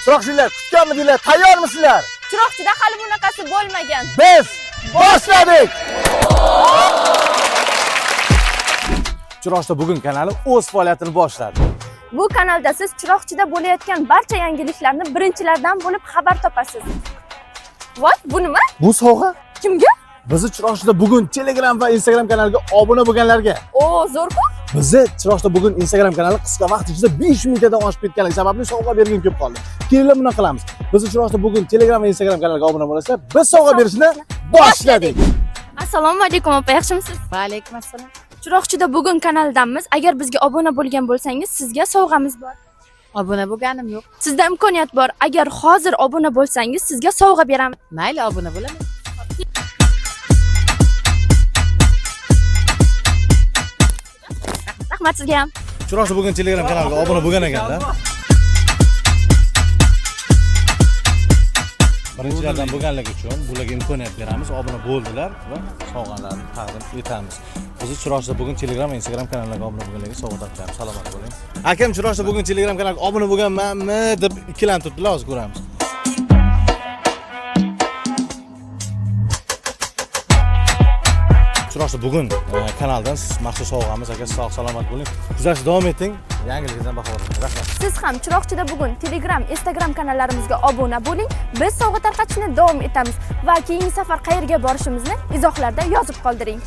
Chiroqchilar, kutganmidinglar? Tayyormisizlar? Chiroqchida hali bunaqasi bo'lmagan. Biz boshladik. Chiroqchida bugun kanali o'z faoliyatini boshladi. Bu kanalda siz Chiroqchida bo'layotgan barcha yangiliklarni birinchilardan bo'lib xabar topasiz. Voy, bu nima? Bu sovg'a Kimga? bizni Chiroqchida bugun Telegram va Instagram kanaliga obuna bo'lganlarga. O, zo'r-ku. Bizni Chiroqchida bugun Instagram kanali qisqa vaqt ichida 5 mingtadan oshib ketganligi sababli sovg'a bergim kelib qoldi. Kelinglar, buni qilamiz. Bizni Chiroqchida bugun Telegram va Instagram kanaliga obuna bo'lasizlar. Biz sovg'a berishni boshladik. Assalomu alaykum opa, yaxshimisiz? Va alaykum assalom. Chiroqchida bugun kanalidanmiz. Agar bizga obuna bo'lgan bo'lsangiz, sizga sovg'amiz bor. Obuna bo'lganim yo'q. Sizda imkoniyat bor. Agar hozir obuna bo'lsangiz, sizga sovg'a beramiz. Mayli, obuna bo'laman. Rahmat sizga ham. Chiroqchi bugun Telegram kanaliga obuna bo'lgan ekanlar. Birinchilardan bo'lganligi uchun bularga imkoniyat beramiz. Obuna bo'ldilar va sovg'alarni taqdim etamiz. Bizni Chiroqchida bugun Telegram va Instagram kanallariga obuna bo'lganlarga sovg'a taqdim. Salomat bo'ling. Akam Chiroqchida bugun Telegram kanaliga obuna bo'lganmanmi deb ikkilanib turibdilar, hozir ko'ramiz. Chiroqchi bugun kanaldan siz maxsus sovg'amiz aka, sog' salomat bo'ling. Kuzatishda davom eting. Yangiliklardan boxabar bo'ling. Rahmat. Siz ham Chiroqchida bugun Telegram, Instagram kanallarimizga obuna bo'ling. Biz sovg'a tarqatishni davom etamiz va keyingi safar qayerga borishimizni izohlarda yozib qoldiring.